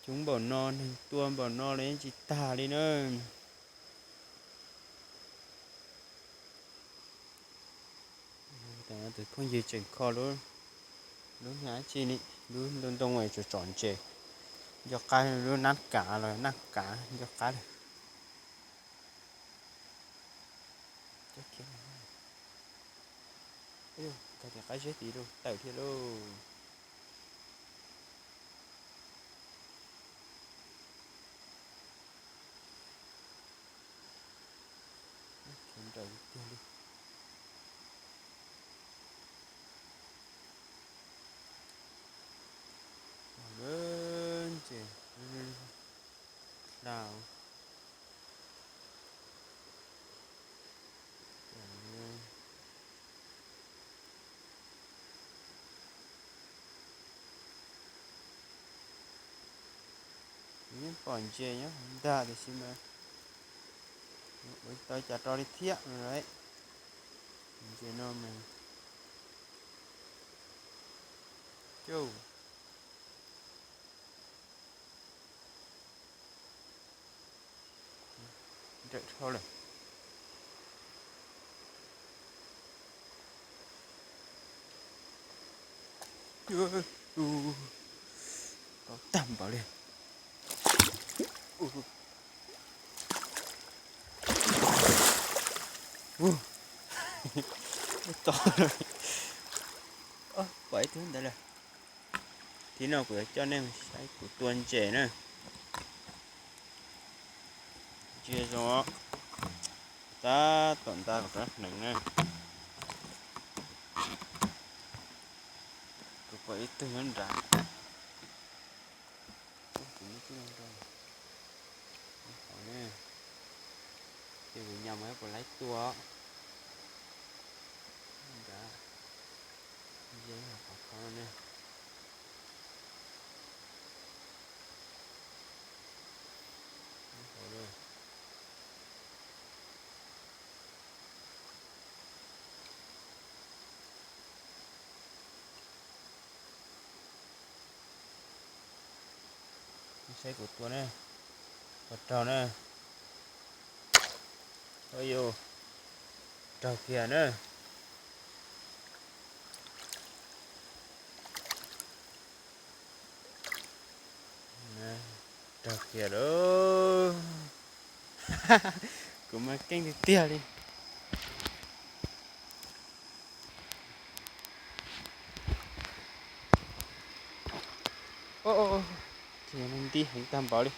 Coob npaum no, neeg tua npaum no los yeej tsis tag li na. Tus phooj ywg tseem kho lub, lub hnab tsi ni, lub ntoo ntoo tsom tsom ntses. Nco qab lub nab kav los nab kav nco qab lawm. Kag tias qab zeb tid lauj, tawm thiab lauj. Nraim tiag li. Ntses hla. Yeej pom ntses nyob ntag tiam sis mas ua tau cas rau li thiab no. Ntses no mas cauj. Nrawm dhau lawm. Tau tag npaum li. Ub, to. Pom ib tug ntawd lawm. Thib no kuv yuav coj nej saib kuv tua ntses na. Ntsia zoo, tab tom nta kuv rab hneev na. Kuv pom ib tug nyob nrad. Ces kuv nyas mas puas laib tua. Nrad, ntsia qhov no ne. Saib kuv tua na, puas raug na. Ua yus, raug kiag na. Raug kiag lauj. Kuv mas keej tiag tiag li. Ces nti heev tag npaum li.